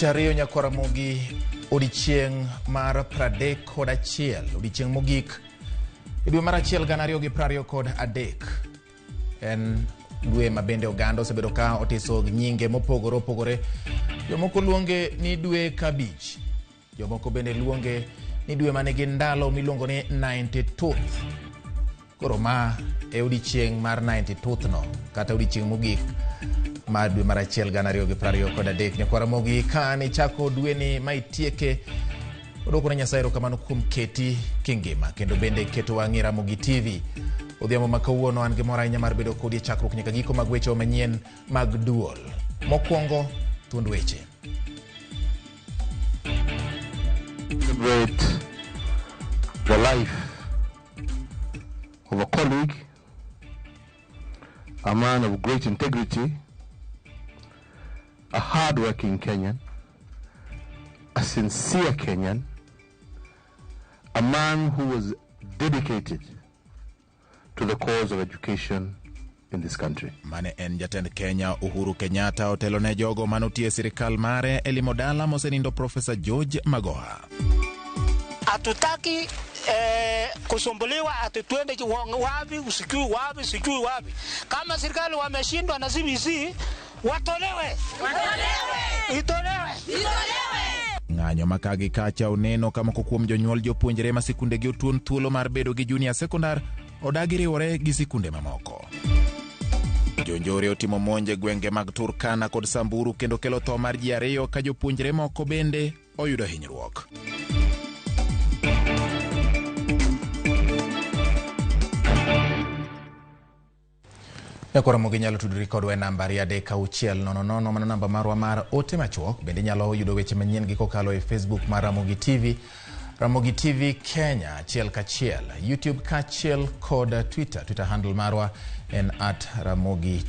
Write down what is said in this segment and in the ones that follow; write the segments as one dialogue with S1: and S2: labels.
S1: Tich ariyo nyakwar Ramogi odiechieng' mar 31 odiechieng' mogik e dwe mar achiel 2023. En dwe ma bende oganda osebedo ka otiso nyinge mopogore opogore. Jomoko luonge ni dwe kabich, jomoko bende luonge ni dwe manigi ndalo miluongo ni 92th. Koro ma e odiechieng' mar 92th no kata odiechieng' mogik mar dwe mar achiel 2023. Nyakwar Ramogi, ka nichako dweni ma itieke, odwoko ne Nyasaye erokamano kuom keti kingima kendo bende keto wang'i Ramogi TV. Odhiambo ma kawuono an gi mor ahinya mar bedo kodi e chakruok nyaka giko mag weche manyien mag duol. Mokwongo, thuond weche.
S2: Celebrate the life of a colleague, a man of great integrity, a hard-working Kenyan, a sincere Kenyan, a man who was dedicated to the cause of education in this country.
S1: Mane en jatend Kenya Uhuru Kenyatta otelo ne jogo manotiyo e sirikal mare e limo dala mosenindo Profesa George Magoha.
S3: Hatutaki kusumbuliwa ati twende wapi, sijui wapi, sijui wapi. Kama serikali wameshindwa na CBC, watolewe. Itolewe.
S1: Ng'anyo ma ka gi kacha oneno ka moko kuom jonyuol jopuonjre ma sikundegi otuon thuolo mar bedo gi junior secondar odagi riwore gi sikunde mamoko. Jonjore otimo monj e gwenge mag Turkana kod Samburu kendo kelo tho mar ji ariyo ka jopuonjre moko bende oyudo hinyruok. Nyakwar Ramogi nyalo tudori kodwa e namba 23600, mano namba marwa mar ote machuok. Bende inyalo yudo weche manyien gi kokalo e Facebook mar Ramogi TV, Ramogi TV Kenya achiel kachiel, YouTube kaachiel kod Twitter. Twitter handle marwa en at Ramogi,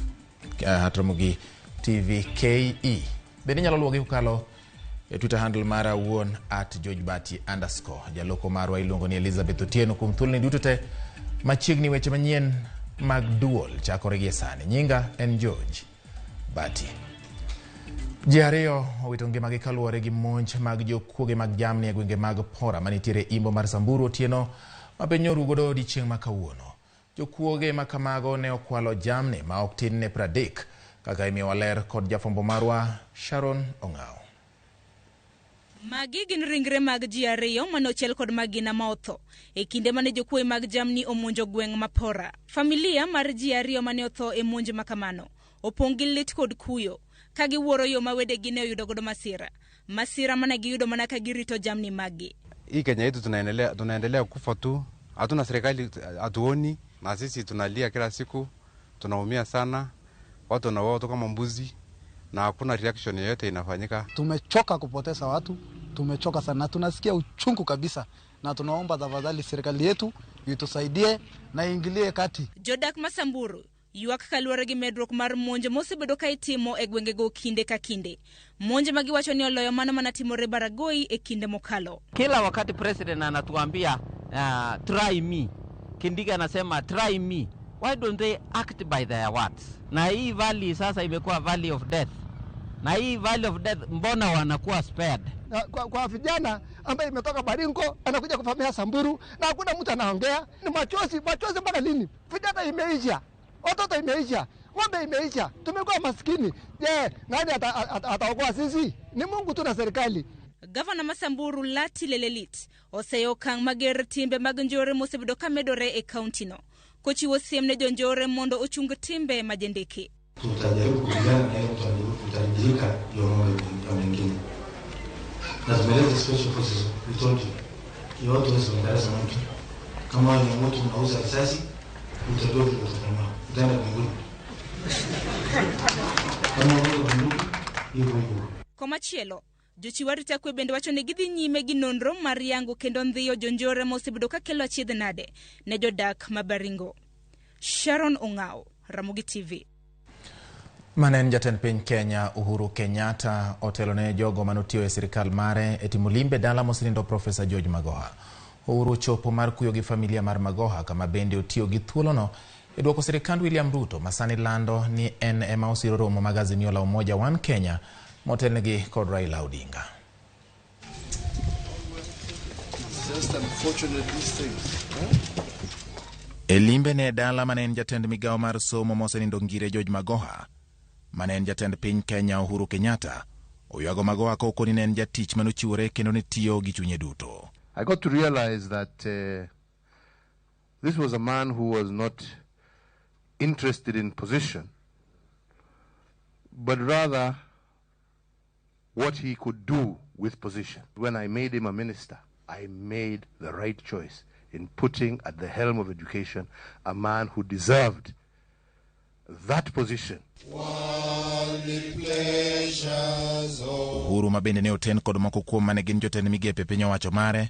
S1: at Ramogi TV KE. Bende inyalo luwogi kokalo e Twitter handle mara wuon at George Bati underscore. Jaloko marwa iluongo ni Elizabeth Otieno. Kuom thuoloni duto te machiegni weche manyien mag duol chakore gie sani. Nyinga en George Bati. Ji ariyo owito ngimagi kaluwore gi monj mag jokuoge mag jamni e gwenge mag Pora manitiere imbo mar Samburu otieno ma piny oru godo odiechieng' ma kawuono. Jokuoge ma kamago ne okwalo jamni ma ok tin ne 30 kaka imiyowa ler kod jafwambo marwa Sharon Ong'aw.
S4: Magi gin ringre mag ji ariyo mane ochiel kod magina ma otho e kinde mane jokuoye mag jamni omonjo gweng' ma Pora. Familia mar ji ariyo mane otho e monj ma kamano opong' gi lit kod kuyo ka giwuoro yo ma wedegi ne oyudo godo masira. Masira mane giyudo mana ka girito jamni maggi.
S5: Hii Kenya yetu tunaendelea kufa tu, hatuna serikali, hatuoni, na sisi tunalia kila siku, tunaumia sana, watu wanauawa tu kama mbuzi na hakuna reaction yoyote inafanyika.
S6: Tumechoka kupoteza watu, tumechoka sana na tunasikia uchungu kabisa, na tunaomba tafadhali serikali yetu itusaidie na iingilie kati.
S4: Jodak ma Samburu ywak kaluwore gi medruok mar monj mosebedo ka itimo e gwengego kinde ka kinde. Monj ma giwacho ni oloyo mano mana timore Baragoi e kinde mokalo.
S7: Kila wakati president anatuambia try me, Kindiki anasema try me. Why don't they act by their words? Na hii valley sasa imekuwa valley of death. Na hii valley of death mbona wanakuwa spared?
S8: Na kwa vijana ambaye imetoka Baringo anakuja kuvamia Samburu na hakuna mtu anaongea. Ni machozi, machozi mpaka lini? Vijana imeisha, watoto imeisha, ng'ombe imeisha, tumekuwa maskini. Je, nani ataokoa sisi? Ni Mungu tu na serikali.
S4: Gavana ma Samburu Lati Lelelit oseyo okang' mager timbe mag njore mosebedo ka medore e kaunti no, kochiwo siem ne jonjore mondo ochung timbe ma jendeke.
S9: Tutajaribu kupigana na hiyo, tutajirika hiyo ng'ombe ya mengine. Na tumeleta special forces, we told you. Hiyo watu waweze kuendeleza mtu. Kama wewe ni mtu unauza risasi, utajua vile utafanya. Utaenda mbinguni. Kama unauza bunduki, hivyo hivyo.
S4: Komachielo, jochiw arita kwe bende wacho ni gidhi nyime gi nonro mar yango kendo ndhiyo jonjore mosebedo ka kelo achiedh nade ne jodak ma Baringo. Sharon Ong'aw, Ramogi TV.
S1: Mane en jatend piny Kenya Uhuru Kenyatta otelo ne jogo manotiyo e sirikal mare e timo limbe dala mosenindo Profesa George Magoha. Uhuru ochopo mar kuyo gi familia mar Magoha kama bende otiyo gi thuolono e duoko sirikand William Ruto masani lando ni en ema osiro romo mag Azimio la Umoja One Kenya motelnegi kod Raila Odinga.
S10: Just unfortunate these things.
S1: E limbe ne dala mane en jatend migawo mar somo mosenindo Ngire George Magoha, mane en jatend piny Kenya Uhuru Kenyatta, oywago Magoha kokoni ne en jatich manochiwore kendo ne tiyo gi chunye duto.
S2: I got to realize that this was a man who was not interested in position, but rather what he could do with position. When I made him a minister, I made the right choice in putting at the helm of education a man who deserved that position.
S1: Uhuru ma bende ne oten kod moko kuom mane gin jotend migepe piny owacho mare,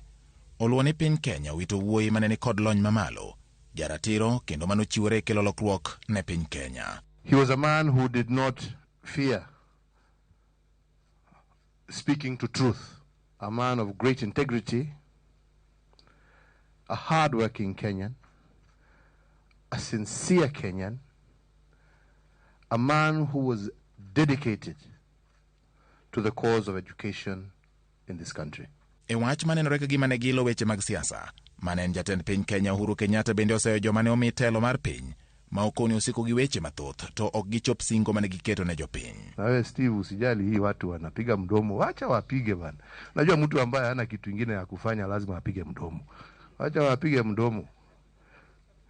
S1: oluwo ni piny Kenya owito wuoyi mane ni kod lony mamalo, jaratiro kendo manochiwore e kelo lokruok ne piny Kenya.
S2: He was a man who did not fear speaking to truth, a man of great integrity, a hard-working Kenyan, a sincere Kenyan, a man who was dedicated to the cause of education in this country.
S1: E wach manenore ka gima ne gilo weche mag siasa, mane en jatend piny Kenya Uhuru Kenyatta bende oseyo joma ne omi telo mar piny ma okoni osiko gi weche mathoth to ok gichop singo mane giketo ne jopiny.
S2: Na wewe Steve, usijali, hii watu wanapiga mdomo, wacha wapige bana. Unajua mtu ambaye hana kitu ingine ya kufanya lazima apige mdomo. Wacha wapige mdomo,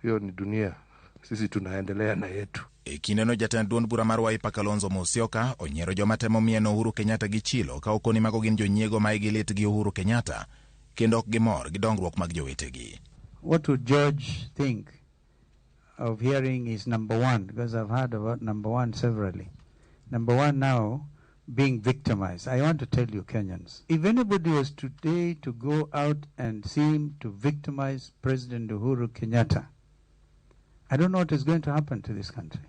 S2: hiyo ni dunia, sisi tunaendelea na yetu.
S1: E kindeno jatend duond bura mar Wiper Kalonzo Musyoka onyiero joma temo mieno Uhuru Kenyatta gi chilo ka okoni mago gin jonyiego ma igi lit gi Uhuru Kenyatta kendo ok gimor gi dongruok mag jowetegi.
S11: What would George think of hearing is number one, because I've heard about number one severally. Number one now being victimized. I want to tell you Kenyans, if anybody was today to go out and seem to victimize President Uhuru Kenyatta, I don't know what is going to happen to this country.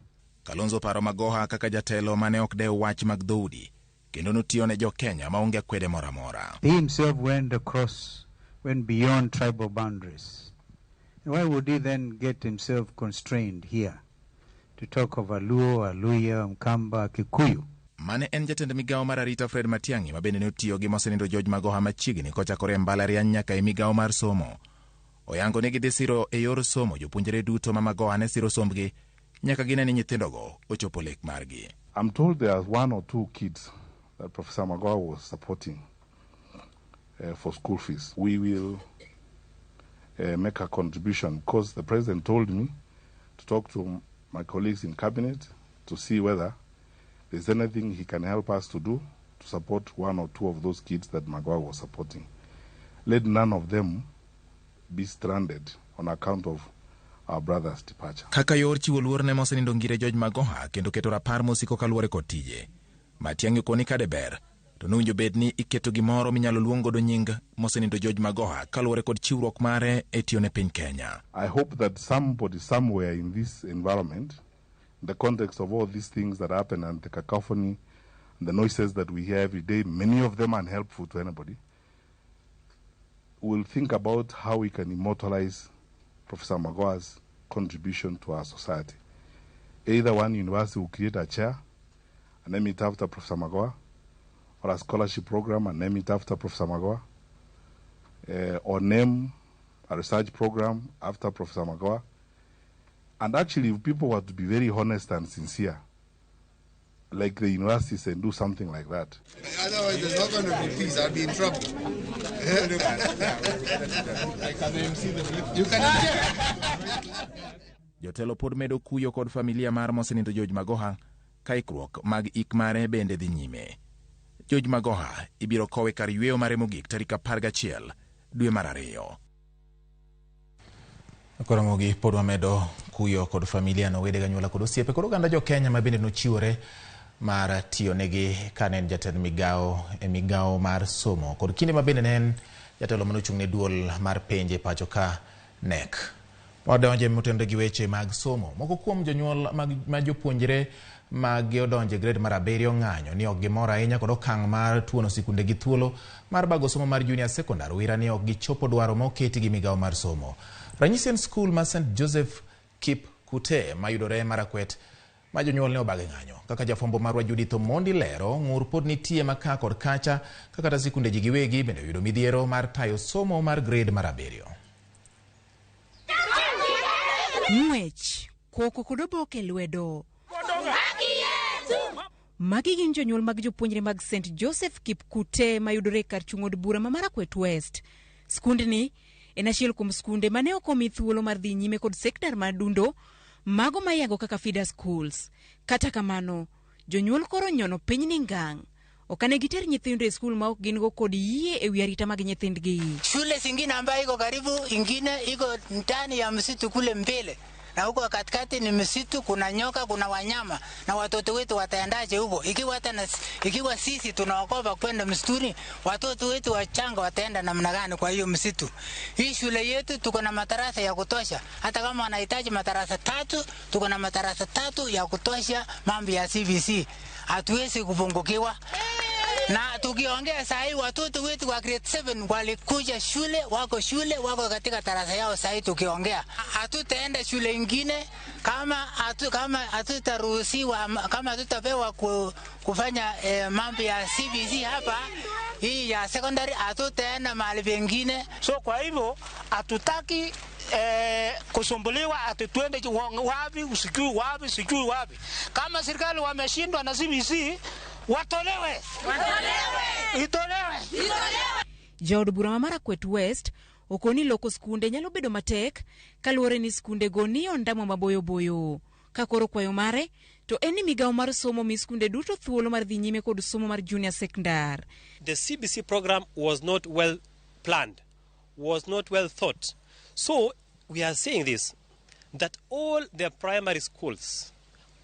S1: Kalonzo paro Magoha kaka jatelo mane ok dew wach mag dhoudi kendo notiyo ne jo-Kenya maonge akwede moro amora.
S11: He himself went across, went beyond tribal boundaries. Why would he then get himself constrained here to talk of a Luo, a Luhya, Mkamba, Kikuyu?
S1: Mane en jatend migawo mar arita Fred Matiang'i ma bende ne otiyo gi mosenindo George Magoha machiegni kochakore e mbalariany nyaka e migawo mar somo. Oyango ni gidhi siro e yor somo jopuonjre duto ma Magoha ne siro sombgi nyaka gine ni nyithindogo ochopo lek margi.
S12: I'm told there are one or two kids that Professor Magoha was supporting for school fees. We will make a contribution because the president told me to talk to my colleagues in cabinet to see whether there's anything he can help us to do to support one or two of those kids that Magoha was supporting. Let none of them be stranded on account of our brother's departure.
S1: Kaka yor chiwo luor ne mosenindo Ngire George Magoha kendo keto rapar mosiko kaluwore kod tije. Matiang'i okoni kade ber to nowinjo bed ni iketo gimoro minyalo luong godo nying mosenindo George Magoha kaluwore kod chiwruok mare e tiyo ne piny Kenya.
S12: I hope that somebody somewhere in this environment, in the context of all these things that happen and the cacophony and the noises that we hear every day, many of them unhelpful to anybody, will think about how we can immortalize Professor Magoha's contribution to our society. Either one university will create a chair and name it after Professor Magoha, or a scholarship program and name it after Professor Magoha, or name a research program after Professor Magoha. And actually, if people were to be very honest and sincere, like the universities, and do something like that.
S10: Otherwise, there's not going to be peace. I'll be in trouble. I can MC the You can
S1: Jotelo pod medo kuyo kod familia mar mosenindo George Magoha ka ikruok mag ik mare bende dhi nyime. George Magoha ibiro kowe kar yweyo mare mogik tarik 11 dwe mar 2. Koro mogi pod wamedo kuyo kod familia no, wede ganyuola kod osiepe kod oganda jo Kenya ma bende nochiwore mar tiyo negi kane en jatend migawo e migawo mar somo kod kinde ma bende ne en jatelo manochung' ne duol mar penj e pacho ka KNEC. Wadonje motenore gi weche mag somo. Moko kuom jonyuol ma jopuonjre mag odonje grade mar 7 ng'anyo ni ok gimor ahinya kod okang' mar tuono sikunde gi thuolo mar bago somo mar junior secondary wira ni ok gichopo dwaro ma oketi gi migawo mar somo. Ranyisi en skul mar St Joseph Kip Kute mayudore Marakwet ma jonyuol ne obage ng'anyo. Kaka jafwambo marwa Judith Omondi lero, ng'ur pod nitie ma ka kod kacha ka kata sikunde ji giwegi bende oyudo midhiero mar tayo somo mar grade mar 7.
S13: Ng'wech, koko kod oboke lwedo. Magi gin jonyuol mag jopuonjre mag St Joseph Kipkute mayudore kar chung' od bura ma Marakwet West. Skundni en achiel kuom skunde mane ok omi thuolo mar dhi nyime kod sektar mar dundo mago ma iyango kaka feeder schools. Kata kamano, jonyuol koro nyono piny ni ngang'. Ok ane giter nyithindo e skul ma ok gin go kod yie e wi arita mag nyithindgi.
S3: Shule zingine ambayo iko karibu, ingine iko ndani ya msitu kule mbele, na huko katikati ni msitu, kuna nyoka, kuna wanyama, na watoto wetu wataendaje huko? Ikiwa hata na, ikiwa sisi tunaogopa kwenda msituni, watoto wetu wachanga wataenda namna gani kwa hiyo msitu? Hii shule yetu tuko na madarasa ya kutosha, hata kama wanahitaji madarasa 3, tuko na madarasa 3 ya kutosha. Mambo ya CBC hatuwezi kupungukiwa. Na tukiongea saa hii watoto wetu wa grade 7 walikuja shule, wako shule, wako katika darasa yao saa hii tukiongea. Hatutaenda shule ingine kama hatutaruhusiwa, kama hatutapewa kufanya mambo ya CBC hapa hii ya secondary, hatutaenda mahali pengine. So kwa hivyo hatutaki kusumbuliwa ati twende wapi, sijui wapi, sijui wapi. Kama serikali wameshindwa na CBC, watolewe. Itolewe.
S13: Jaod bura ma Marakwet West okoni loko skunde nyalo bedo matek kaluwore ni skunde go ni ondamo maboyo boyo. Ka koro kwayo mare to en ni migawo mar somo mi skunde duto thuolo mar dhi nyime kod somo mar junior secondary.
S14: The CBC program was not well planned, was not well thought. So we are saying this, that all the primary schools,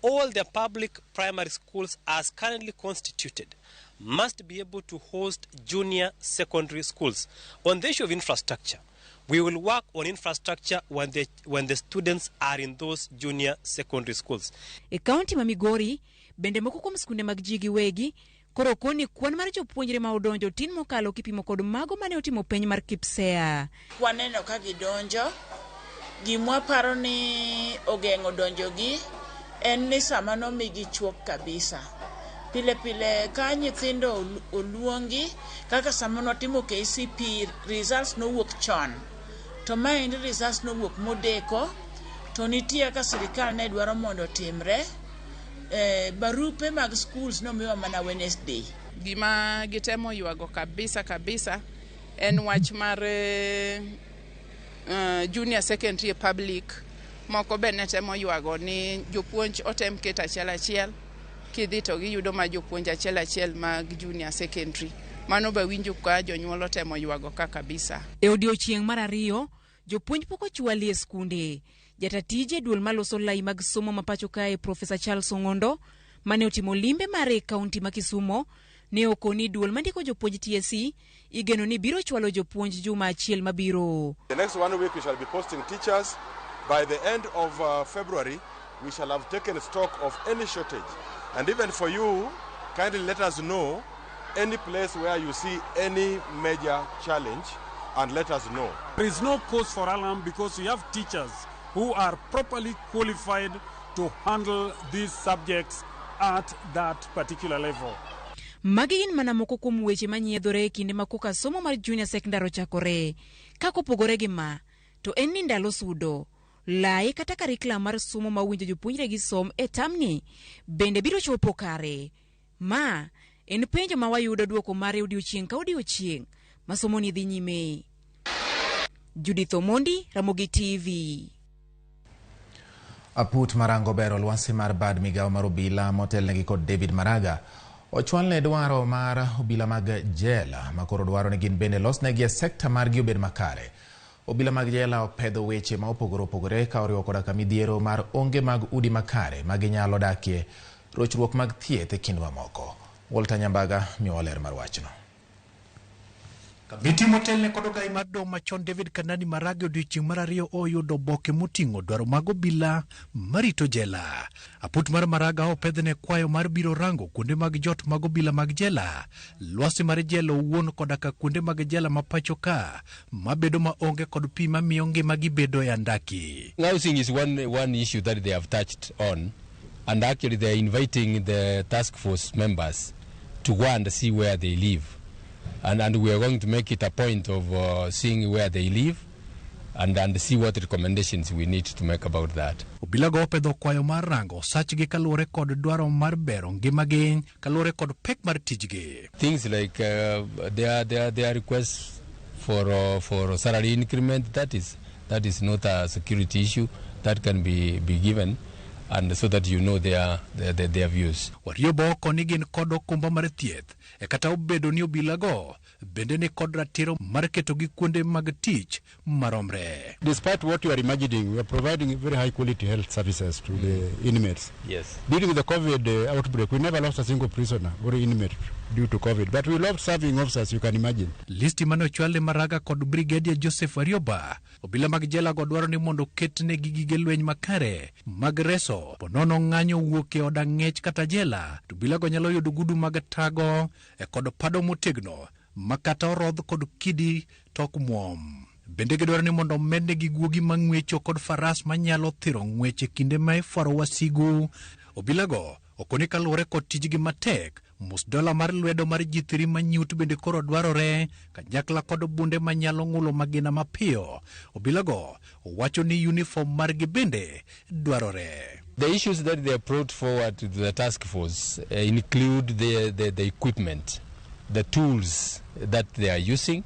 S14: all the public primary schools as currently constituted must be able to host junior secondary schools. On the issue of infrastructure, we will work on infrastructure when the students are in those junior secondary schools.
S13: E kaunti ma Migori, bende moko kuom skunde mag ji giwegi koro koni kwan mar jopuonjre ma odonjo tin mokalo kipimo kod mago mane otimo penj mar KPSEA.
S15: Waneno ka gidonjo, gimwa paro ni ogeng'o donjogi en ni sama nomigi chuok kabisa. Pile pile ka nyithindo oluongi, kaka sama notimo KCPE results nowuok chon, to maendi results nowuok modeko, to nitie kaka sirikal ne dwaro mondo otimre. Barupe mag schools nomiwa mana Wednesday.
S16: Gima gitemo ywago kabisa kabisa en wach mar junior secondary public. Moko be ne temo ywago ni jopuonj otem keto achiel achiel, kidhi to giyudo ma jopuonj achiel achiel mag junior secondary. Mano be winjo ka jonyuol otemo ywago ka kabisa.
S13: E odiochieng' mar 2, jopuonj pok ochwali e skunde. Jatatije duol maloso lai mag somo ma pacho kae Profesa Charles Ong'ondo mane otimo limbe mare e kaunti ma Kisumo ne okoni duol mandiko jopuonj TSC igeno ni biro chwalo jopuonj juma achiel mabiro.
S17: The next 1 week we shall be posting teachers. By the end of February we shall have taken stock of any shortage. And even for you, kindly let us know any place where you see any major challenge and let us know.
S18: There is no cause for alarm because we have teachers who are properly qualified to handle these subjects at that particular level.
S13: Magi gin mana moko kuom weche manyiedhore e kinde ma koka somo mar junior secondary ochakore. Kakopogore gi ma, to en ni ndalo sudo, lai kata curriculum mar somo ma owinjo jopuonjre gi som e tamni bende biro chopo kare. Ma en penjo ma wayudo duoko mare odiochieng' ka odiochieng' ma somo ni dhi nyime. Judith Omondi, Ramogi TV.
S1: Aput marango bero lwasi mar bad migawo mar obila motelnegi kod David Maraga ochwalne dwaro mar obila mag jela makoro dwaro ni gin bende losnegi e sekta margi obed makare. Obila mag jela opedho weche ma opogore opogore ka oriwo koda ka midhiero mar onge mag udi makare ma ginyalo dakie, rochruok mag thieth e kind mamoko. Walter Nyambaga miyowa ler mar wachno.
S19: Kamiti motelne kod ogai mar doho machon David Kanani Maraga odiochieng' mar 2 oyudo oboke moting'o dwaro mag obila marito jela. Aput mar Maraga opedhne kwayo mar biro rango kuonde mag jot mag obila mag jela, lwasi mar jela owuon koda ka kuonde mag jela ma pacho ka mabedo maonge kod pi mamiyo ngimagi bedo e andaki.
S20: Housing is one issue that they have touched on. And actually they are inviting the task force members to go and see where they live. And we are going to make it a point of seeing where they live and see what recommendations we need to make about that.
S19: Obilago opedho kwayo mar rango osachgi kaluwore kod dwaro mar bero ngimagi kaluwore kod pek mar tijgi.
S20: Things like their requests for salary increment, that is not a security issue that can be given, and so that you know their views.
S19: Warioba oko ni gin kod okumba mar thieth e kata obedo ni obilago bende ni kod ratiro mar ketogi kuonde mag tich maromre.
S21: Despite what you are imagining, we are providing very high quality health services to the inmates. During the COVID outbreak, we never lost a single prisoner or inmate due to COVID, but we lost serving officers, you can imagine.
S19: Listi mane ochwal Maraga kod Brigadier Joseph Warioba, obila mag jela go dwaro ni mondo oketnegi gige lweny makare mag reso ponono ng'anyo wuok e od ang'ech kata jela to obila go nyalo yudo gudu mag tago e kod pado motegno ma kata orodh kod kidi to ok muom. Bende gidwaro ni mondo omednegi guogi mang'wecho kod faras manyalo thiro ng'wech e kinde ma ifwaro wasigu. Obilago okoni kaluwore kod tijgi matek mus dola mar lwedo mar G3 manyut bende koro dwarore kanyakla kod bunde manyalo ng'ulo magina mapiyo. Obilago wacho ni uniform margi bende dwarore.
S20: The issues that they brought forward to the task force include the equipment, the tools that they are using,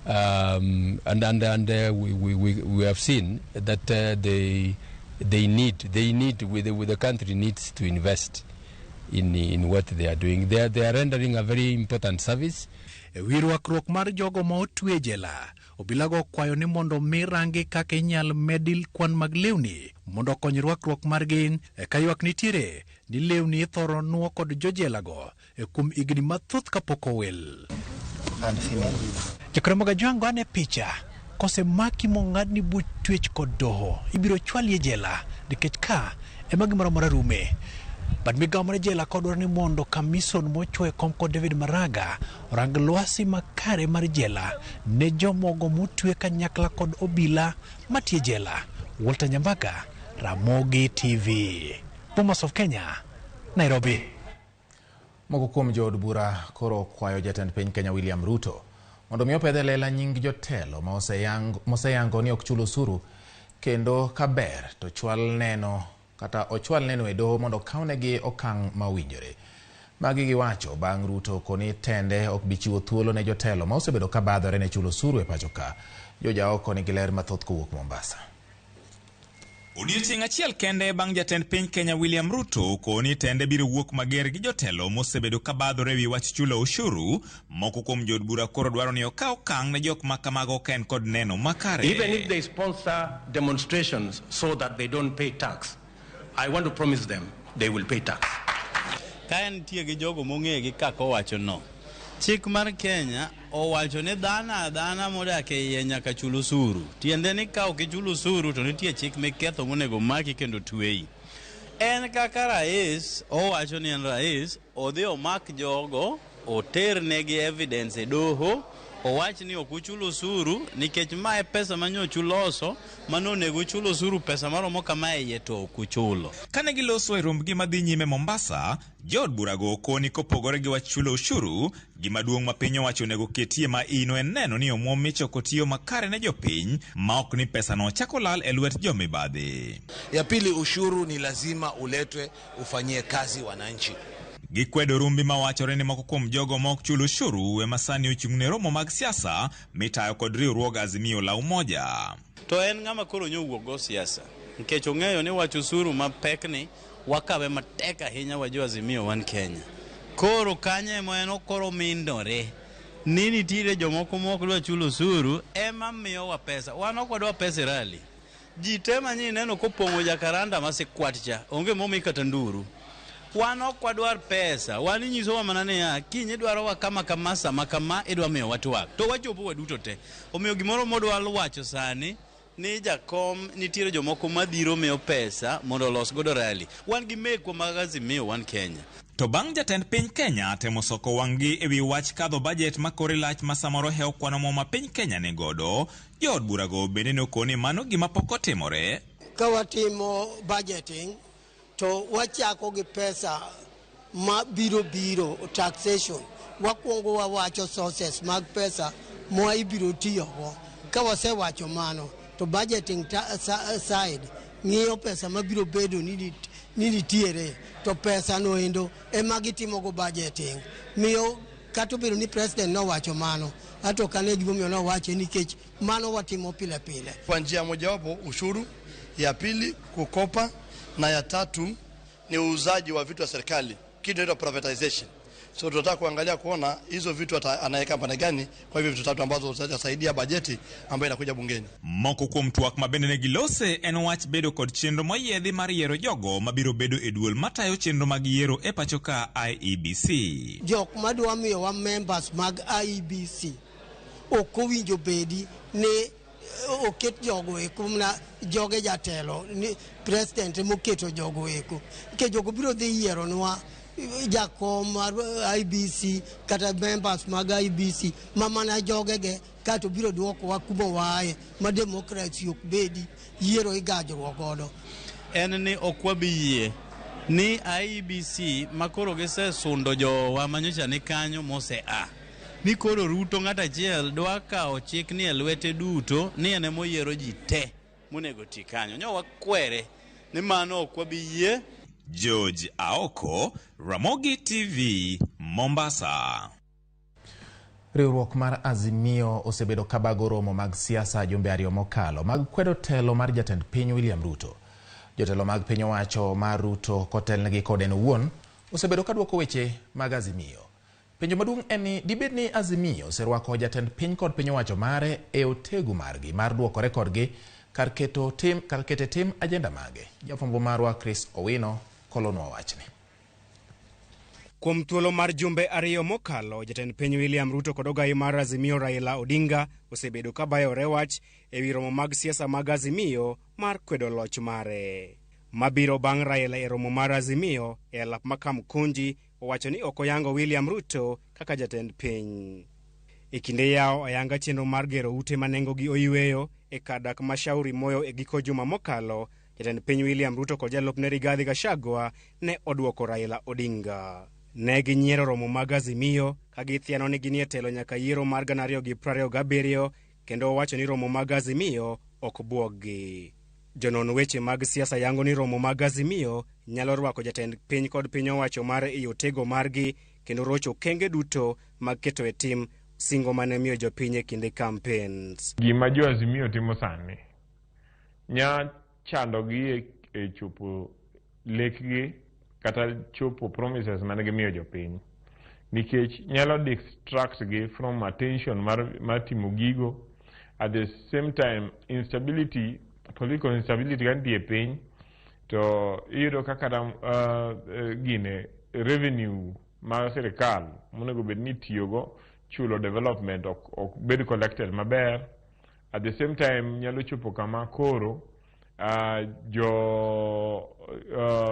S20: and we have seen that they need with the country needs to invest in what they are doing. They are rendering a very important service.
S19: E wi rwakruok mar jogo ma otwe e jela, obilago okwayo ni mondo mi rangi kaka inyal medi kwan mag lewni mondo okony rwakruok margi. E ka ywak nitiere ni lewni ithoro nuo kod jojelago e kuom higni mathoth kapok owil. Jakramoga Jwango ane picha kosemaki mong'adni buch twech kod doho ibiro chwali e jela nikech ka ema gimoro amora rume. Bad migawo mar jela kodwaro ni mondo kamison mochwo e kom kod David Maraga orang lwasi makare mar jela ne jomogo motwe kanyakla kod obila matie jela. Walter Nyambaga, Ramogi TV, Bomas of Kenya, Nairobi.
S1: Moko kuom jood bura koro kwayo jatend piny Kenya William Ruto mondo mi opedh e lela nying jotelo ma moseyango ni ok chul osuru kendo kaber to chwal neno kata ochwal neno e doho mondo okawnegi okang' ma owinjore. Magi giwacho bang' Ruto koni tende ok bi chiwo thuolo ne jotelo ma osebedo ka badhore ne chulo osuru e pacho ka. Joja oko nigi ler mathoth kowuok Mombasa.
S22: Odiochieng' achiel kende bang' jatend piny Kenya William Ruto koni tende biro wuok mager gi jotelo mosebedo ka badhore ewi wach chulo ushuru. Moko kuom jood bura koro dwaro ni okaw okang' ne jok ma kamago ka en kod neno makare.
S23: Even if they sponsor demonstrations so that they don't pay tax, I want to promise them they will pay tax.
S24: Ka nitie gi jogo mong'e gi kaka owacho no. Chik mar Kenya owacho ni dhano adhana modak e iye nyaka chul osuru. Tiende ni ka ok ichulo osuru to nitie chik miketho monego maki kendo tweyi. En kaka rais, owacho ni en rais, odhi omak jogo, oternegi evidence e doho, owach ni ok uchul osuru nikech mae pesa manyocha uloso manonego uchul osuru pesa maromo kama e iye to ok uchulo.
S22: Kane giloso e rombgi madhi nyime Mombasa, jood burago koni kopogore gi wach chulo ushuru, gima duong' ma piny owacho onego ketie ma ino en neno ni omwom michoko tiyo makare ne jopiny ma ok ni pesano chako lal e lwet jomibadhi.
S10: Ya pili, ushuru ni lazima uletwe ufanyie kazi wananchi.
S22: Gikwedo rumbi mawachore ni moko kuom jogo ma ok chul ushuru ema sani ochung' ne romo mag siasa mitayo kod riwruog Azimio la Umoja.
S24: To en ng'ama koro nyowuok go siasa nikech ong'eyo ni wach osuru mapek ni wakawe matek ahinya wa jo Azimio wan Kenya. Koro kanyo ema en okoro mindore ni nitiere jomoko ma ok dwa chulo osuru ema miyowa pesa. Wan ok wadwa pesa e rally. Ji te manyi neno kopong'o jakaranda masikwat cha onge momi kata nduru. Wan ok wadwar pesa, wan inyisowa mana niya kiny idwarowa kama kama sama kama idwa miyowa twak to wachopo waduto te. Omiyo gimoro modwa wacho sani ni jakom nitiere jomoko madhiro miyo pesa mondo olos godo rally. Wan gi mekwa mag Azimio wan Kenya.
S22: To bang' jatend piny Kenya temo soko wang'gi ewi wach kadho bajet ma kore lach ma samoro hewo kwano mo ma piny Kenya ni godo, jood burago bende nokoni mano gima pok otimore.
S25: Ka watimo budgeting
S5: To wachako gi pesa ma biro biro taxation. Wakwongo wawacho sources mag pesa ma ibiro tiyogo. Ka wasewacho mano, to budgeting side ng'iyo pesa mabiro bedo ni nitiere, to pesa no endo ema gitimogo budgeting. Miyo kata obedo ni president nowacho mano, ato kane gimomiyo nowache nikech mano watimo pile pile.
S6: Kwa njia mojawapo ushuru, ya pili kukopa, na ya tatu ni uuzaji wa vitu vya serikali, kitu inaitwa privatization. So tunataka kuangalia kuona hizo vitu anaweka pande gani kwa hivyo vitu tatu ambazo zitasaidia bajeti ambayo inakuja bungeni.
S22: Moko kuom twak ma bende ne gilose en wach bedo kod chenro moyiedhi mar yiero jogo mabiro bedo e duol matayo chenro mag yiero e pacho ka IEBC.
S5: Jok madwa miyowa members mag IEBC ok owinjo bedi ni oket jogo eko mana joge jatelo ni president moketo jogo eko, nikech jogo biro dhi yieronwa jakom mar IEBC kata members mag IEBC ma mana jogege, kato biro duokowa kuma waaye ma democracy ok bedi, yiero igajruok godo.
S24: En ni ok wabi yie ni IEBC makoro gisesundo jowa manyocha ni kanyo mose a ni koro Ruto ng'at achiel dwa kawo chik ni e lwete duto ni en emoyiero ji te monego ti kanyo. Nyo wakwere ni mano ok wabi yie.
S22: George Aoko, Ramogi TV, Mombasa.
S1: Riwruok mar Azimio osebedo kabago romo mag siasa jumbe ariyo mokalo mag kwedo telo mar jatend piny William Ruto. Jotelo mag piny owacho mar Ruto kotelnegi kod en owuon osebedo kaduoko weche mag Azimio. Penjo maduong' en ni dibed ni Azimio oserwako jatend piny kod piny owacho mare e otegu margi mar duokore kodgi kar keto tim kar kete tim ajenda mage. Jafwambo marwa Chris Owino kolonwa wachni.
S7: Kuom thuolo mar jumbe ariyo mokalo, jatend piny William Ruto kod ogai mar Azimio Raila Odinga osebedo kabayore wach ewi romo mag siasa mag Azimio mar kwedo loch mare. Mabiro bang' Raila e romo mar Azimio e alap ma Kamkunji owacho ni ok oyango William Ruto kaka jatend piny. E kinde yawo ayanga chenro mar gero ute ma nengogi oyweyo e kar dak ma Shauri Moyo e giko juma mokalo, jatend piny William Ruto kod jalupne Rigathi Gachagua ne oduoko Raila Odinga. Ne ginyiero romo mag Azimio ka githiano ni ginie telo nyaka yiero mar 2027 kendo owacho ni romo mag Azimio ok buoggi. Jonon weche mag siasa yango ni romo mag Azimio nyalo rwako jatend piny kod piny owacho mare e otego margi kendo rocho okenge duto mag keto e tim singo mane miyo jopiny e kinde campaigns.
S8: Gima jo Azimio timo sani nya chandogi e chopo lekgi kata chopo promises mane gimiyo jopiny, nikech nyalo distract gi from attention mar timo gigo. At the same time, instability, political instability ka nitie e piny to iyudo ka kata gine revenue mar sirikal monego bed ni itiyogo chulo development ok bed collected maber. At the same time, nyalo chopo kama koro jo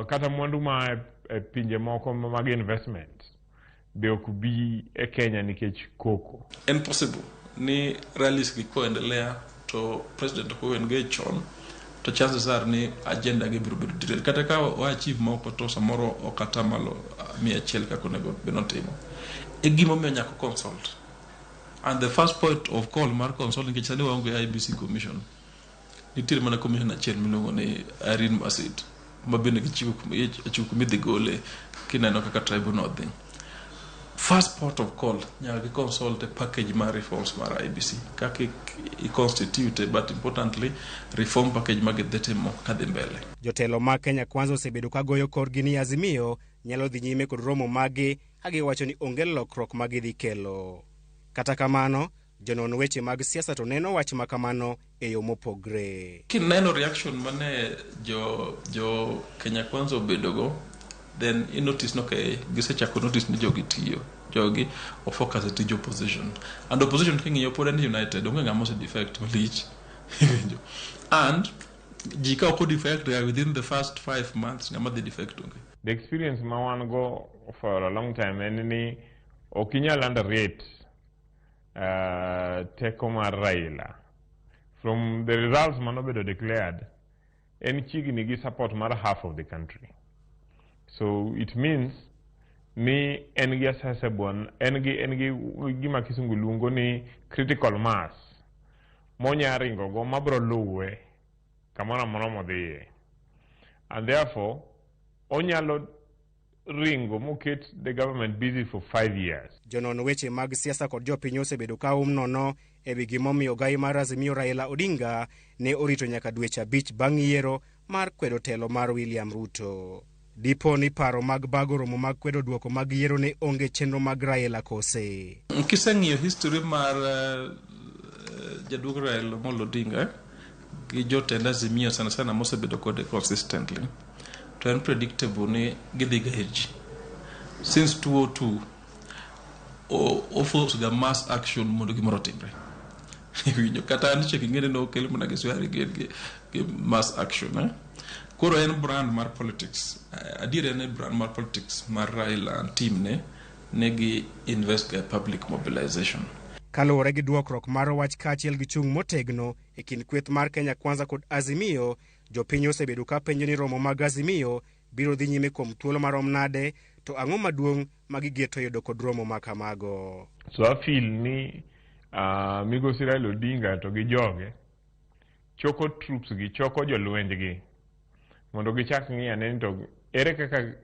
S8: kata mwandu ma e pinje moko mag investment be ok bi e Kenya nikech koko.
S25: En possible ni rallies gi koendelea to president ok engage chon, to chances are ni agenda gi biro bedo derailed. Kata ka wa achieve moko to samoro ok atamalo 100 kaka onego bed notimo. E gimomiyo nyaka consult. And the first point of call mar consult, nikech sani waonge IEBC commission, nitiere mana commission achiel miluongo ni Irene Masit, ma bende gichiwo kuma idhi gole kineno kaka tribunal dhi. First port of call nyaka gi consult e package mar reforms mar IEBC kaka i constitute, but importantly reform package ma gidhi timo kadhi mbele.
S7: Jotelo mag Kenya Kwanza osebedo ka goyo korgi ni Azimio nyalo dhi nyime kod romo maggi ka giwacho ni onge lokruok ma gidhi kelo. Kata kamano, jonon weche mag siasa to neno wach ma kamano e yo mopogre.
S25: Kineno reaction mane jo Kenya Kwanza obedogo, then i notice no okay, gisechako notice ni jogi tiyo, jogi o focus e tij opposition, and opposition king'iyo pod en united, onge ng'ama ose defect malich. And ji ka ok defect within the first 5 months, ng'ama dhi defect onge.
S8: The experience ma wan go for a long time en ni ok inyal underrate teko mar Raila. From the results manobedo declared, en chiegni gi support mar half of the country. So it means ni en gi accessible, en gi gima kisungu luongo ni critical mass monya ringo go mabro luwe kamoro amora modhiye. And therefore onyalo ringo moket the government busy for 5 years.
S7: Jonon weche mag siasa kod jopiny osebedo ka nono e wi gimomiyo ogai mar Azimio Raila Odinga ne orito nyaka dweche 5 bang' yiero mar kwedo telo mar William Ruto. Dipo ni paro mag bago romo mag kwedo duoko mag yiero ne onge chenro mag Raila kose.
S25: Kiseng'iyo history mar jaduong' Raila Amolo Odinga gi jotend Azimio sana sana mosebedo kode consistently, to en predictable ni gidhi ga ir ji. Since 2002 o force ga mass action mondo gimoro otimre. Iwinjo kata handshake ing'e ni nokel mana gi swearing in gi mass action. Koro en brand mar politics. Adier en brand mar politics mar Raila and team ne negi invest ga public mobilization.
S7: Kaluwore gi dwokruok mar wach kaachiel gi chung' motegno e kind kweth mar Kenya Kwanza kod Azimio, jopiny osebedo ka penjo ni romo mag Azimio biro dhi nyime kuom thuolo marom nade, to ang'o maduong' ma gigeto yudo kod romo ma kamago.
S8: So I feel ni migosi Raila Odinga to gi joge choko troops gi, choko jolwenj gi mondo gichak ng'iyo ane ni to ere kaka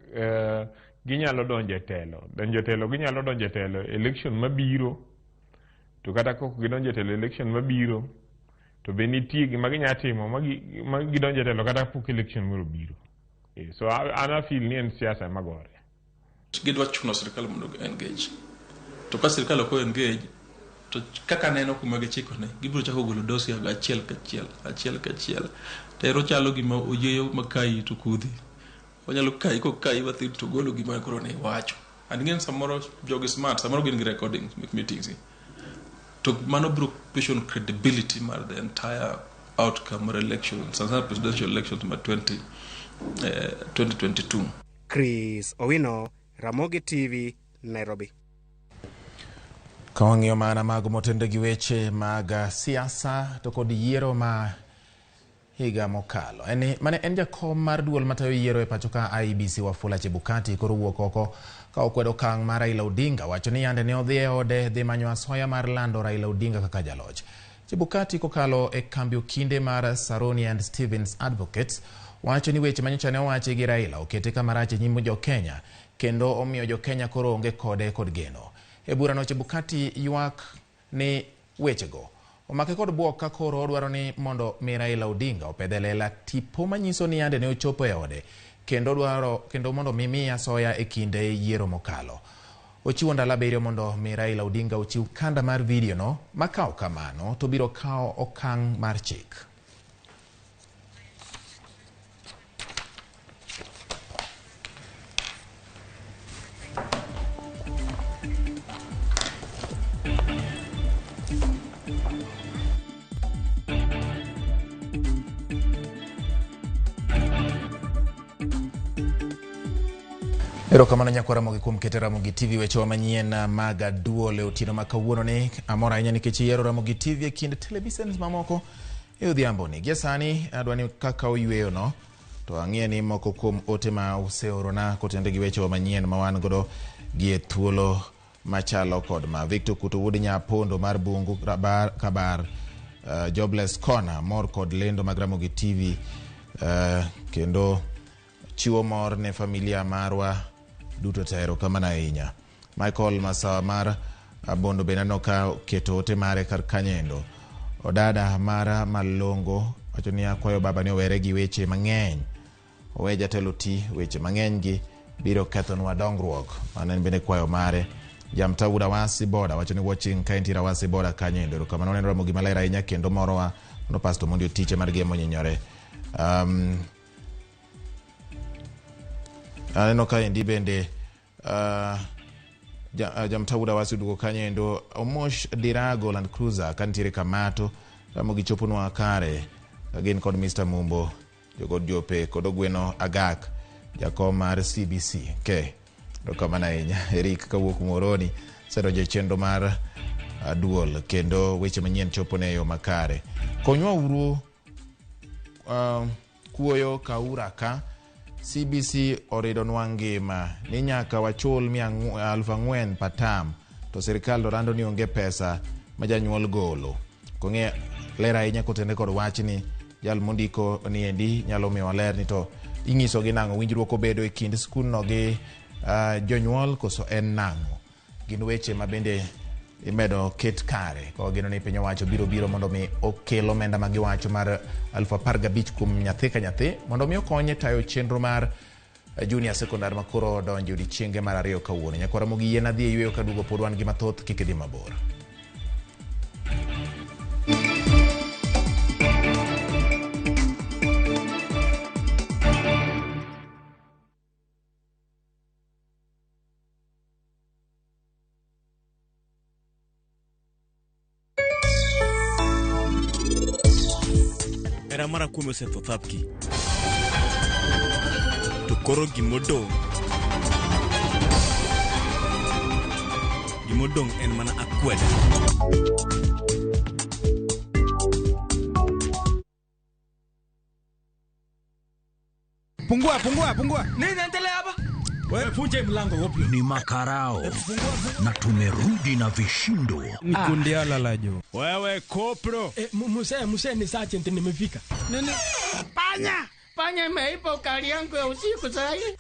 S8: ginyalo donjo e telo. Donjo e telo, ginyalo donjo e telo election mabiro, to kata kok gidonjo e telo election mabiro, to be nitie gima ginya timo ma gidonjo e telo kata pok election moro obiro. So an a feel ni en siasa ema gore.
S25: Gidwa chuno sirikal mondo engage. To ka sirikal ok engage, to kaka neno kuma gichiko ne, gibiro chako golo dossier go achiel kachiel, achiel kachiel. To ero chalo gima oyieyo makayi to kudhi. Onyalo kayi kokayi mathin to golo gima koro ne iwacho. And ing'e ni samoro jogi smart, samoro gin gi recordings mek meetings gi. To mano biro question credibility mar the entire outcome mar election, sana sana presidential elections mar 2022.
S7: Chris Owino, Ramogi TV, Nairobi.
S1: Ka wang'iyo mana mago motenore gi weche mag siasa to kod yiero ma higa mokalo. En, mane en jakom mar duol matayo yiero e pacho ka IEBC Wafula Chebukati koro wuok oko ka okwedo okang' mar Raila Odinga, wacho ni yande ne odhi e ode dhi manyo asoya mar lando Raila Odinga kaka jaloch. Chebukati kokalo e kambi okinde mar Saroni and Stevens Advocates wacho ni weche manyocha ne owachi gi Raila okete kama rach e nyim jo-Kenya kendo omiyo jo-Kenya koro onge kode kod geno. E burano Chebukati ywak ni wechego omake kod buok ka koro odwaro ni mondo mi Raila Odinga opedh e lela tipo manyiso ni yande ne ochopo e ode kendo dwaro kendo mondo mi miye asoya e kinde yiero mokalo. Ochiwo ndalo 7 mondo mi Raila Odinga ochiw kanda mar video no, ma ka ok kamano to biro kawo okang' mar chik. Erokamano nyakwa Ramogi kuom keto Ramogi TV wechewa manyien mag aduol e otieno ma kawuono ni. Amor ahinya nikech iyiero Ramogi TV e kind televishens mamoko e odhiambo ni. Gie sani adwa ni kaka oyweyo no to ang'iye ni moko kuom ote ma useorona kotenore gi wechewa manyien ma wan godo gi e thuolo machalo kod ma. Victor Kuto wuod Nyapondo mar Bungu Kabar, Jobless Corner mor kod lendo mag Ramogi TV, kendo chiwo mor ne familia marwa duto te. Erokamano ahinya. Michael Masawa mar Bondo bende aneno ka keto ote mare kar kanyendo. Odada mara Malongo wacho ni akwayo baba ni owere gi weche mang'eny, owe jatelo ti, weche mang'eny gi biro kethonwa dongruok. Mano en bende kwayo mare. Jamtauda Awasi Boda wacho ni watching ka entie Awasi Boda kanyo. Erokamano, oneno Ramogi maler ahinya kendo morowa mondo pastor mondo otiche mar gemo nyinyore. Aneno kaendi bende Jamtauda Awasi oduogo kanyo endo. Omosh Dirago Land Cruiser ka nitiere Kamato, Ramogi choponwa kare ka gin kod Mr. Mumbo jogod Jope kod Ogweno Agak jakom mar CBC. Okay. Erokamano ahinya Eric kawuok Muhoroni osedonjo e chenro mar duol kendo weche manyien chopone e yo makare. Konywa uru kuoyo kaura ka CBC oridonwa ngima ni nyaka wachul 4,000 per term to sirikal to lando ni onge pesa ma janyuol golo. Kong'e ler ahinya kotenore kod wachni, jal mondiko ni endi nyalo miyowa ler ni to inyisogi nang'o, winjruok obedo e kind skundno gi jonyuol koso en nang'o. Gin weche ma bende imedo ket kare ka wageno ni piny owacho biro biro mondo mi okel omenda ma giwacho mar 15,000 kuom nyathi ka nyathi mondo mi okonye tayo chenro mar junior secondary ma koro odonjo e odiechienge mar ariyo kawuono. Nyakwara Ramogi yien adhi e yweyo kaduogo pod wan gi mathoth kik idhi mabor.
S2: Hera mara kuome osetho thapki. To koro gimodong' gimodong' en mana akweda.
S4: Pungua, pungua, pungua. Nini inaendelea hapa? Wewe vunja mlango wapi?
S9: Ni makarao na tumerudi na vishindo.
S4: Ni kundi ala jo. Wewe kopro. Mzee, mzee ni sergeant nimefika. Nini?
S11: Panya, panya imeiba ukali yangu ya usiku sasa hivi.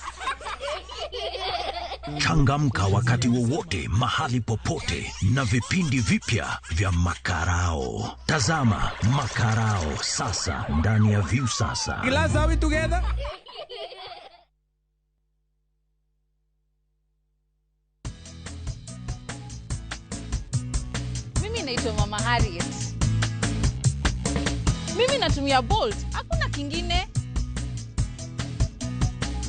S9: Changamka wakati wowote, mahali popote na vipindi vipya vya Makarao. Tazama Makarao sasa ndani ya Viusasa.
S4: Glass, are we together?
S12: Mimi naitwa Mama Harriet. Mimi natumia Bolt, hakuna kingine.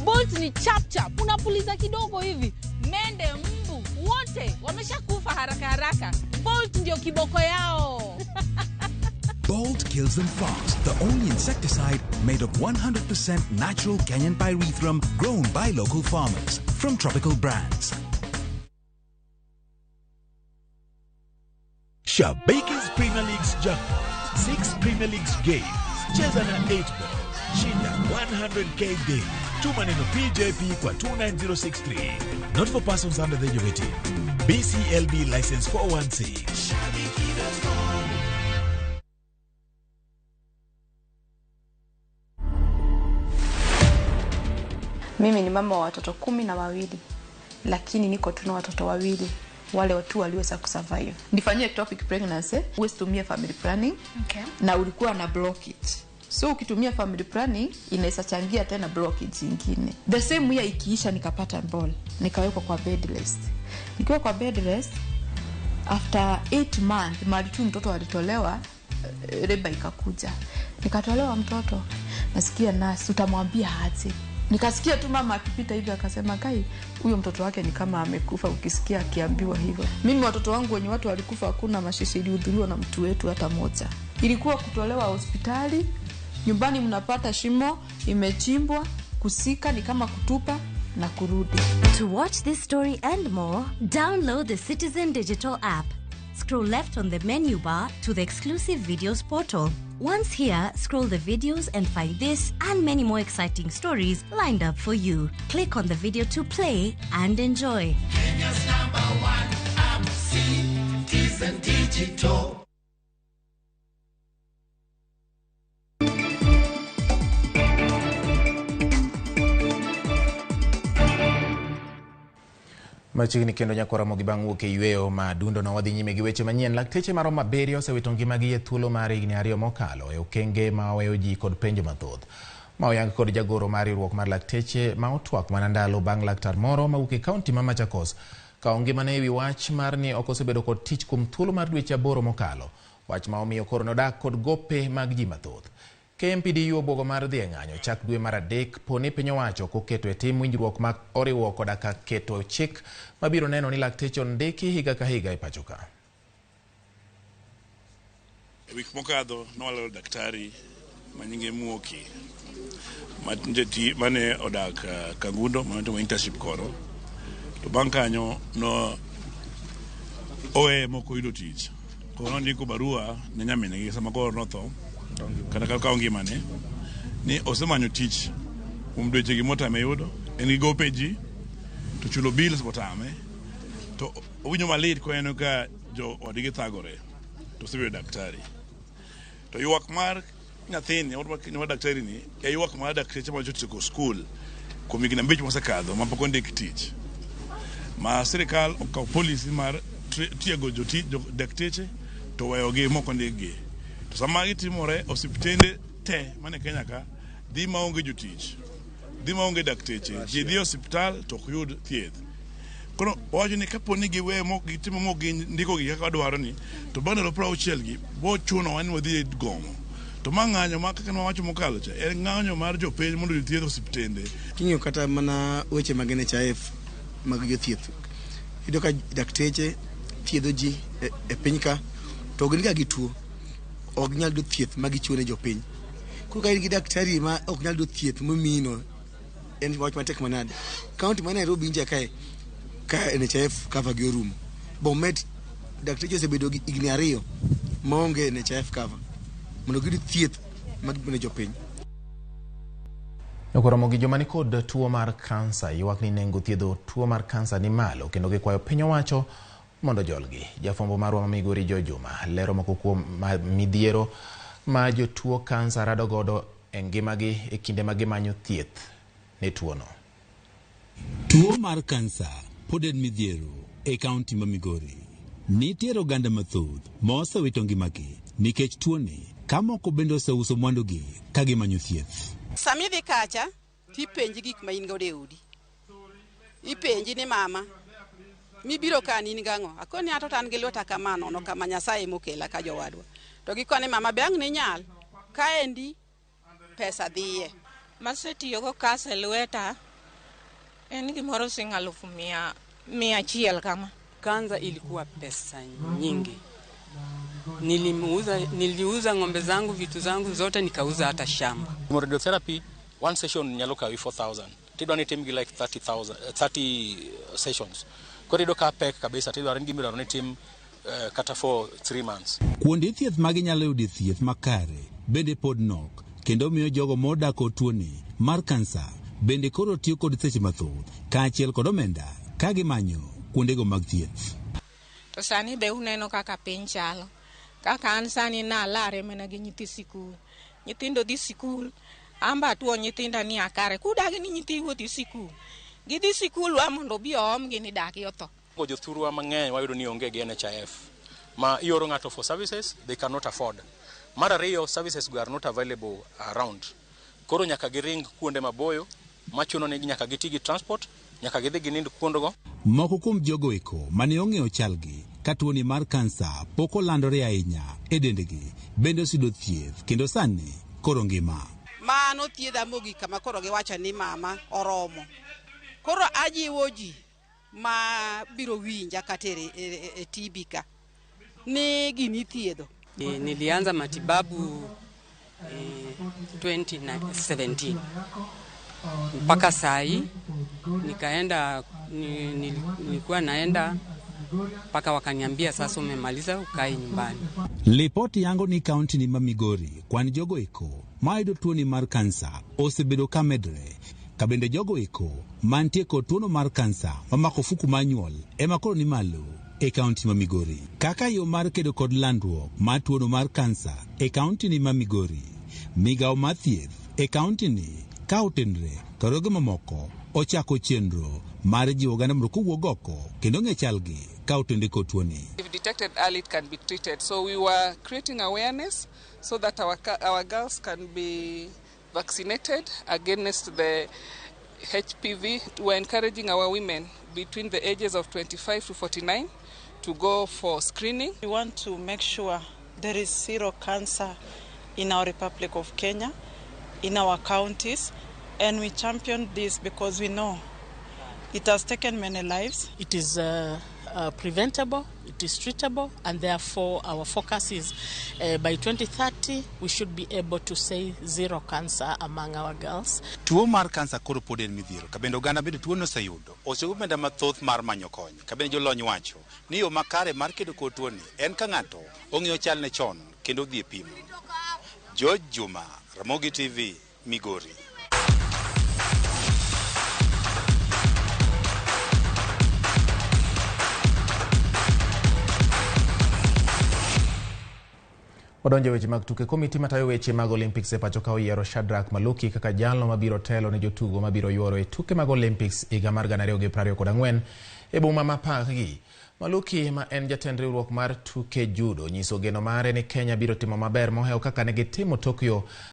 S12: Bolt ni chap chap, unapuliza kidogo hivi, mende, mbu, wote wameshakufa haraka haraka. Bolt ndio kiboko yao.
S26: Bolt kills them fast, the only insecticide made of 100% natural Kenyan pyrethrum grown by local farmers from tropical brands.
S27: Shabiki's Premier League's jackpot. 6 Premier Leagues games. Cheza na 8 ball. Shinda 100k daily. Tuma neno PJP kwa 29063. Not for persons under the age of 18. BCLB license 416.
S28: Mimi ni mama wa watoto 12, lakini niko tu na watoto wawili wale watu waliweza kusurvive. Nifanyie ectopic pregnancy, huwezi tumia family planning. Na ulikuwa na blockage. So ukitumia family planning inaweza changia tena blockage nyingine. The same year ikiisha nikapata ball, nikawekwa kwa bed rest. Nikiwa kwa bed rest after 8 months mali tu mtoto alitolewa, reba ikakuja. Nikatolewa mtoto, nasikia nurse utamwambia aje. Nikasikia tu mama akipita hivi akasema kai huyo mtoto wake ni kama amekufa, ukisikia akiambiwa hivyo. Mimi watoto wangu wenye watu walikufa hakuna mashishi ilihudhuriwa na mtu wetu hata moja. Ilikuwa kutolewa hospitali, nyumbani mnapata shimo imechimbwa, kusika ni kama kutupa na kurudi.
S29: To watch this story and more, download the Citizen Digital app. Scroll left on the menu bar to the exclusive videos portal. Once here, scroll the videos and find this and many more exciting stories lined up for you. Click on the video to play and enjoy.
S30: Kenya's #1 app, Citizen Digital.
S1: Machiegni kendo nyakwar Ramogi bang' wuok e yweyo ma dundo no wadhi nyime gi weche manyien. Lakteche maromo 7 osewito ngimagi e thuolo mar higni 2 mokalo e okenge ma oweyo ji kod penjo mathoth. Ma oyang kod jagoro mar riwruok mar lakteche ma otwak mana ndalo bang' laktar moro mawuok e kaunti ma Machakos kawo ngimane ewi wach mar ni ok osebedo kod tich kuom thuolo mar dweche 8 mokalo. Wach ma omiyo koro nodak kod gope mag ji mathoth. KMPDU obwogo mar dhi e ng'anyo chak dwe mar 3 poni piny owacho koketo e tim winjruok ma oriwo koda ka keto chik mabiro neno ni lakteche ondiki higa ka higa e pacho ka.
S31: E wik mokadho nowalalo daktari manyinge Muoki mane odak Kangundo mane timo internship koro. To bang' kanyo no owe mok oyudo tich. Koro nondiko barua ne nyamingi sama koro notho kata kawo ngimane ni osemanyo tich Kuom dweche gi motame yudo, en gi gope ji, to chulo bills botame. To owinjo malit koneno ka jo odgi thagore, to osebedo daktari. To ywak mar nyathini, mar daktari ni, e ywak mar dakteche ma otieko skul kuom higni 5 mosekadho ma pok ondik tich. Ma sirikal okawo policy mar tiego dakteche to weyogi mok ondikgi. To sama gitimore, osiptende te mane Kenya ka dhi maonge jotich, dhi maonge dakteche, ji dhi e osiptal to ok yud thieth. Koro wawacho ni kapo ni giweyo mok gitimo mok gindiko gi kaka wadwaro ni, to bang' ndalo 60 gi bo chunowa ni wadhi e gomo. To ma ng'anyo ma kaka nwawacho mokalo cha, en ng'anyo mar jopiny mondo oyud thieth e osiptende.
S3: King'iyo kata mana weche mag NHIF mag jothieth, iyudo ka dakteche thiedho ji e piny ka to gin ga gi tuo, ok ginyal yudo thieth ma gichiwo ne jopiny. Koro ka in gi daktari ma ok nyal yudo thieth momiyino, en wach matek manade. Kaunti ma Nairobi nja kae ka NHIF cover gi orumo, Bomet dakteche osebedo gi higni 2 maonge NHIF cover mondo giyud thieth ma gimiyo jopiny.
S1: Okoromo gi joma nikod tuo mar kansa ywak ni nengo thiedho tuo mar kansa ni malo kendo gikwayo piny owacho mondo jolgi. Jafwambo marwa ma Migori Joy Juma lero moko kuom midhiero ma jotuo kansa rado godo e ngimagi e kinde ma gimanyo thieth ne tuono.
S13: Tuo mar kansa pod en midhiero e kaunti ma Migori. Nitiere oganda mathoth ma osewito ngimagi nikech tuoni, ka moko bende oseuso mwandugi ka gimanyo thieth.
S14: Sama idhi kacha, tipenji gik ma in godo e odi. Ipenji ni mama, mibiro ka ni in gang'o? Akoni ato to an gi lweta kama nono kama Nyasaye mokela ka jowadwa. To gikoni mama be ang' ninyal? Kaendi pesa dhiye.
S15: Masetiyogo kas e lweta en gimoro siling 100,000 kama.
S16: Kanza ilikuwa pesa nyingi. Niliuza ng'ombe zangu, vitu zangu zote, nikauza hata shamba.
S17: Radiotherapy, one session nyalo kawi 4,000. Tidwa ni tim gi like 30,000, 30 sessions. Koro iyudo ka pek kabisa, tidwaro ni gimidwaro ni tim kata for 3 months.
S13: Kuonde thieth ma ginyalo yude thieth makare bende pod nok, kendo miyo jogo modak kod tuoni mar kansa bende koro tiyo kod seche mathoth kaachiel kod omenda ka gimanyo kuondego mag thieth.
S15: To sani be uneno kaka piny chalo. Kaka an sani nalare mana gi nyithi sikul. Nyithindo dhi sikul, amba atuo nyithinda ni akare. Kudagi ni nyithiu odhi sikul. Gidhi sikul wa mondo obi oomgi ni dagi otho.
S17: Jothurwa mang'eny wayudo ni onge gi NHIF. Ma ioro ng'ato for services, they cannot afford. Mar ariyo, services go are not available around. Koro nyaka giring kuonde maboyo, machuno ni nyaka giti gi transport, nyaka gidhi ginind kuondego.
S13: Moko kuom jogo eko mane ong'eyo chalgi ka tuoni mar kansa pok olandore ahinya e dendgi bende oseyudo thieth kendo sani koro ngima.
S14: Mano thiedha mogik kama koro giwacho ni mama oromo. Koro ajiwo ji ma biro winja kata e TV ka ni gini thiedho.
S16: Nilianza matibabu 2017 mpaka sai nikaenda, nilikuwa naenda mpaka wakaniambia sasa umemaliza ukae nyumbani.
S13: Lipoti yango ni kaunti ni ma Migori kwan jogo eko mayudo tuoni mar kansa osebedo ka medre ka bende jogo eko mantie kod tuono mar kansa mamako fuku mar nyuol ema koro ni malo e kaunti ma Migori. Kaka yo mar kedo kod landruok mar tuono mar kansa e kaunti ni ma Migori, migawo mar thieth e kaunti ni ka otenre kod roge mamoko ochako chenro mar jiwo oganda mondo kowuog oko kendo ng'e chalgi ka otenre kod tuoni.
S18: If detected early, it can be treated. So we were creating awareness so that our girls can be vaccinated against the HPV. We're encouraging our women between the ages of 25 to 49 to go for screening.
S19: We want to make sure there is zero cancer in our Republic of Kenya, in our counties, and we champion this because we know it has taken many lives.
S20: It is preventable, it is treatable, and therefore our focus is by 2030 we should be able to say zero cancer among our girls.
S21: Tuo mar kansa koro pod en midhiero ka bende oganda bende tuono oseyudo oseyudo omenda mathoth mar manyo kony ka bende jolony wacho ni yo makare mar kedo kod tuoni en ka ng'ato ong'eyo chalne chon kendo odhi e pimo. George Juma, Ramogi TV, Migori.
S1: Wadonjo e weche mag tuke. Komiti matayo weche mag Olympics e pacho ka oyiero Shadrack Maluki kaka jalno mabiro telo ne jotugo mabiro yuoro e tuke mag Olympics higa mar 2024 e boma ma Paris. Maluki ma en jatend riwruok mar tuke judo nyiso geno mare ni Kenya biro timo maber mohewo kaka ne gitimo Tokyo.